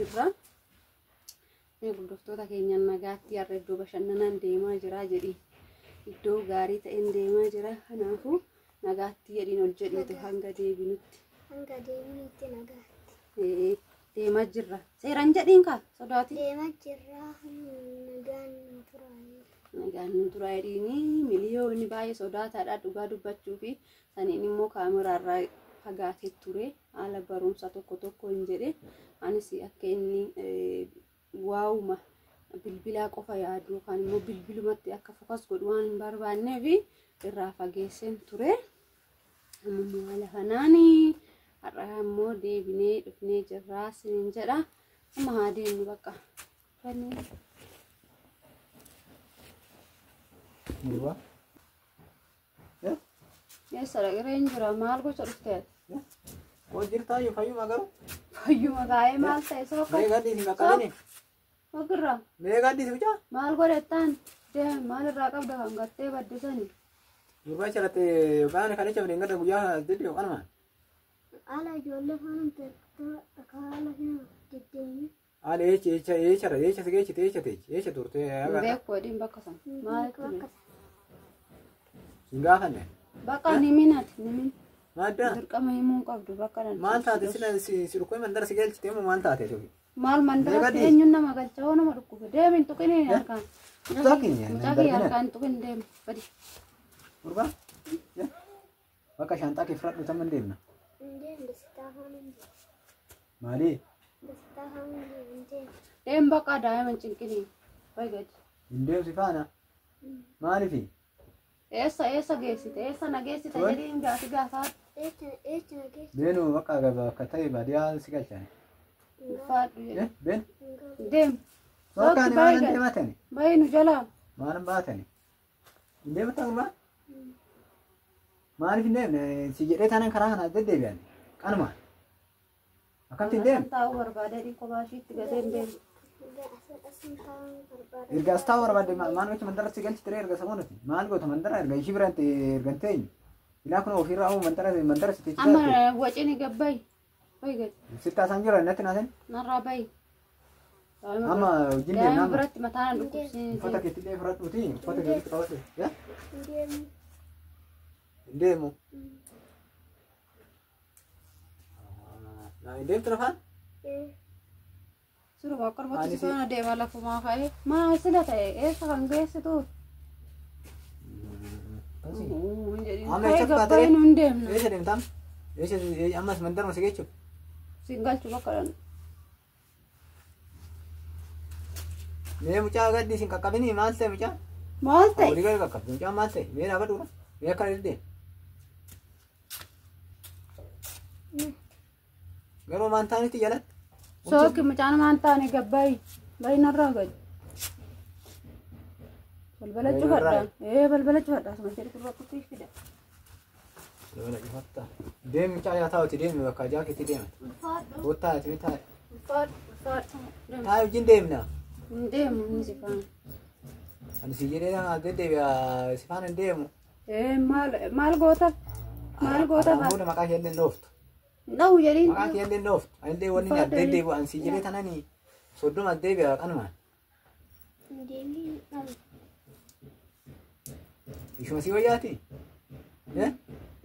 jirra. Mee hordoftoota keenyaan nagaatti har'a iddoo bashannanaan deemaa jira jedhi. Iddoo gaarii ta'een deemaa jira. Kanaafuu nagaatti jedhiin ol jedhiitu hanga deebinutti. Hanga deebinutti nagaatti. Deemaa jirra. Seeraan jedhiin kaa sodaati. Deemaa jirra nagaan nu turaa. Nagaan nu turaa jedhiini miliyoonni baay'ee sodaataadha dhugaa dubbachuu fi saniin immoo kaameraarraa fagaatee ture haala barumsa tokko tokko hin jedhe anis akka inni waa'uma bilbilaa qofa yaadu yookaan immoo bilbilumatti akka fokas godhu waan hin barbaanneef irraa fageesseen ture. Amma immoo haala kanaan har'a immoo deebinee dhufnee jirraa sinin jedha. Amma haa deemnu bakka. Fannii. Duwwaa. Eessa dhaqireen jira maal gocha dhufte ati? Koo jirtaa iyyuu fayyuma garuu. Fayyuma taa'ee maal ta'e sooka? Mee gadhiisi qaqqabini. Ofirra Mee gadhiisi mucaa. maal godhettaan? Deem maal irraa qabda kan gartee baddisani? Gurbaa jalatti baana kan jecha gadda guyyaa deddeebi'u kanuma. Haala ijoollee faana haala kana deddeebiin. Haala eecha eecha eecha eecha si geechite eecha teechi eecha turte Hin beeku wadiin bakka sana. Maalitti hime? Hin gaafanne. Bakka ni minati ni min. Maaddaa Dirqama himuu hin qabdu bakka nan. maal taate sila si dhukkubee mandara si geechite moo maal taate tufi? Maal mandaratti Meeqa eenyuun nama galcha hoo nama dhukkube deemi hin tuqini harkaan. Mucaa keenya hin Mucaa kiyya darbine. harkaan hin tuqin deemi. Badi. Gurbaa. Bakka shaanxaa kee fudhadhu tamma hin deemna. Hin dasitaa faana hin deemu. Maali? Dasitaa faana hin deemu. Deem bakka daa'ima hin cinqini. Bayi gadi. Hin deemsi faana. Maalifi? Eessa eessa geessite eessa na geessite Oi. jedhiin gaafi gaafaa. Eecha eecha na geessu. Beenu bakka bakka ta'e baadiyyaa si galchan. Ulfaadhu jedhi. Been. Deem. Bakka Sooki ani bayi maalan gadi. deematani? Bayi nu jalaa. Maalan baatani? Hin deematta gurbaa? Maaliif hin deemne? Si jedhee taanaan karaa kana deddeebi'an. Kanuma. Akkamitti hin deemne? Asan taa'uu barbaade kophaa ishiitti gatee hin deemu. Asin taa'uu barbaada. Erga as taa'uu barbaadde maal gocha mandara si galchi ture erga samuunuti. Maal goota mandara erga ishii biraan erga hin teenyu. Ilaa kun ofirraa ammoo mandara mandara si teechisaa Amma wacini gabbayi. Bayi gadi. Sitti haasaan jira natti naasen. Narraa bayi. Amma wajjin deemna Daa'ima amma. biratti mataa na dhukkubsee. Uffata keetti illee fudhadhuuti. Uffata keetti qabadhu. Yaa? Hin deemu. Hin deemu. Hin deemtu lafaan? Suruma akkanumatti Ani si faana deema lafumaa ka'ee. Maa sila ta'e eessa kan geessitu? Hin jedhin. Amma Ka'ee eessa gabbayi baatee? nu hin deemna. Eessa deemtam? Eessa ammas mandaruma si geechuuf? Siin galchu bakka dhan. Mee mucaa gaddi isin qaqqabinii maal ta'e mucaa? Maal ta'e? Walii gadi qaqqabdi mucaa maal ta'e? Mee dhaabadhu dura. Mee akkana deddeem. Garuu maan taanitti jalatti? Sooki mucaan maan taane gabbayi. Bayi narraa gadi. Balbala Bayi cufadha. narraa. Ee balbala cufadha. Asuma jedhu kurra kutii fida. Balbala cufatta. Deemi mucaa yaa taa'uti deemi bakka jaaketti deema. Ulfaadhu. Boottaa ati taa'e. Ulfaadhu. Ulfaadhu. Deemu. Taa'e wajjin deemna. Hin deemu inni si faana. Ani si jedhee kana deddeebi'a si faana hin deemu. Ee maal maal goota? Maal goota Araan booda maqaa kee illee hin dhooftu. Dha'u jedhiin. Maqaa kee illee hin dhooftu. Ani illee wanni Ulfaadhu deddeebi'u ani si jedhee tanani soddoma deebi'a kanumaan. Hin deemiin dhabu. Ishuma si wayyaati? Eh?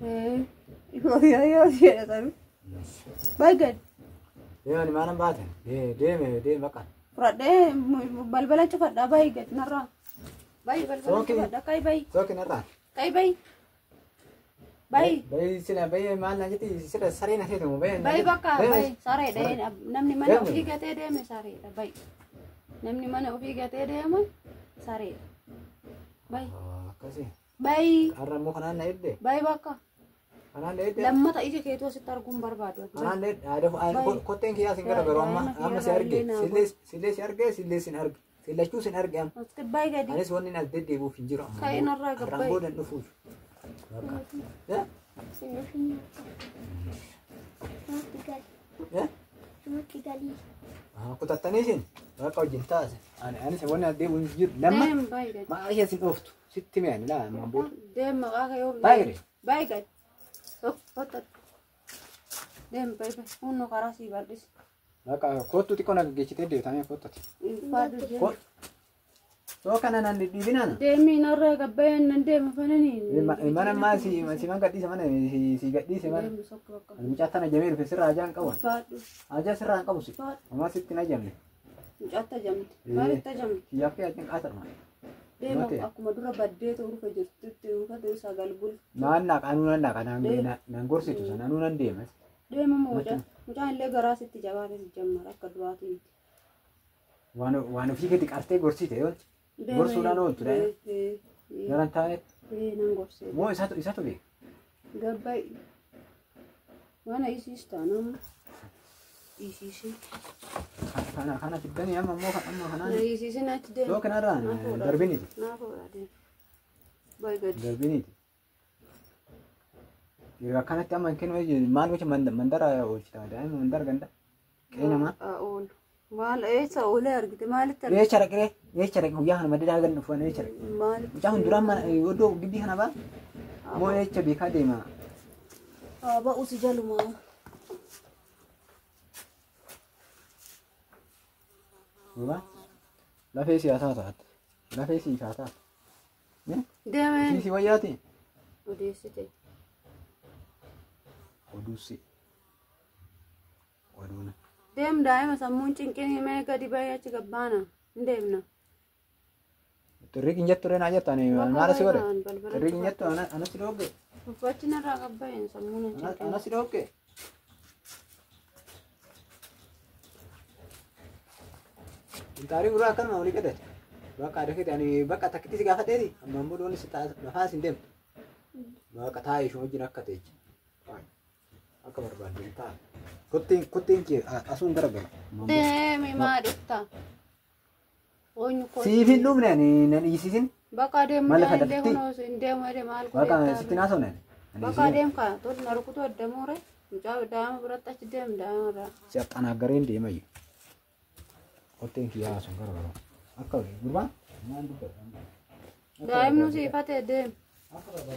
Ee. Yoo yoo jedha sanu. Bayi gadi. Deemani maalan baatan? Deeme deeme bakka. Fudhadhee balbala cufadhaa bayi gadi narraa. Bayi balbala Sooki. cufadhaa kayi bayi. Sooki narraa. Kayi bayi. Bayi. Bayi sila bayi maal na jetti sila saree na seetamu bayi. Bayi bakka bayi sareedha namni mana Deemu. ofii gatee deeme sareedha bayi. Namni mana ofii gatee deeme sareedha. Bayi. Akkasi. Bayi. Har'a immoo kanaan na edde. Bayi bakka. Kanaan na edde. Lammata ija keetu asitti arguun barbaadu. Kanaan na edde. Kotteen kiyyaa sin gara garuu amma amma si arge. Sillee si arge sillee sin arge. Sillachuu sin arge amma. Asitti bayi gadi. Anis wanni as deddeebi'uuf hin jiru amma. Ka'ee narraa Har'aan gabbaa'e. booda hin dhufuuf. Bakka. Eh? Sin dhufin Sumatti gali. Eh? Sumatti galii. Kutattanii isin bakka wajjin taase. Anis wanni as deebi'u hin jiru. Lamma Deem bayi gadi. maqaa ishee sin dhooftu. Sitti mi'aan laa ammaan booda. Deem maqaa kee yoo Bayi gadi. Bayi gadi. Deem bayi bayi. Hunno karaa sii bal'isi. Bakka kottu xiqqoo na gaggeessitee deetamee kottati. Ulfaadhu deemi. Soo kana nan dhidhiibinaana. Deemi narra gabbayeen nan deema fananii. Mana ammaa si man gadhiise mana si gadhiise mana. Deemi sokka bakka. Mucaa tana jamee dhufe sirraa ajaa hin qabu. Ulfaadhu. Ajaa sirraa hin qabu si. Ulfaadhu. Ammaa sitti hin ajamne. Mucaatti ajamte. Maalitti ajamte? Kiyyaaf kee ajaan qaatadha. Deema Mate. akkuma dura baddee ta'uu jirtutti dhufa sagal bul. Naan naqa anuu nan naqa naan gorsitu sana anuu nan deema. Deema mucaa. Mucaan illee garaa sitti jabaatee si jammara akka duraatii miti. Waan ofii keetti qartee gorsite yoo gorsuudhaan ooltu daa'ima. Garan taa'ee Nan gorsee. moo isatu beeka. Gabbai. Mana isiis taanaan. Isiisi. Kana fiddanii amma immoo amma kanaan Isiisin achi deema. yoo kanarraan darbiniiti. Naa fuudha deema. Bayi gadi. Darbiniiti. Yeroo akkanatti amma hin kennu maal gocha mandara oolchita daa'ima mandara ganda qe'ee namaa. Oolu. Maal eessa oolee argite maalitti argite? Eecha dhaqee eecha dhaqee guyyaa kana madda daagan dhufu eecha dhaqee. Maalitti? Mucaan kun duraan mana iddoo gibbii kana baa moo eecha beekaa deema. Ba'u si jalumaa. Duuba lafee siyaasaa taate lafee siisaa taate. Deemeen. Si wayyaati. Odeessite. Oduusi. Oduuna. Deem daa'ima sammuun cinqinii mee gadi bahee achi gabbaana. Hin deemna. Xirrii hin jettu naa jettu ani maala si godhe. Xirrii hin jettu anas si dhoogge. Uffachi narraa qabbaa'een sammuun hin cinqin. Anas si dhoogge. Intaarii guraa akkanuma olii qadate. Bakka adda ani bakka takkitti si gaafadheeti ammaan booda wanni si lafaa si hin deemtu. Bakka taa'ee ishee wajjin akka ta'e. Akka barbaadde hin ta'a. Kotteen kee asuun garagala. Deemi maa dhufta? Oonyu koo. Siif hin dhumne ani nan dhiisisin. Bakka deemu Maal lafa illee dafti? kunoo hin deemu jedhe maal Bakka godhe sitti naasofne. Bakka deem kaa tol na rukutu adda moore mucaa daa'ima biratti achi deem daa'ima irraa. Si axxanaaggareen deema iyyuu. Kotteen kiyyaa asuun garagala. Akka gurbaan maal dubbata? Daa'imni siifate deem. Akka barbaadde.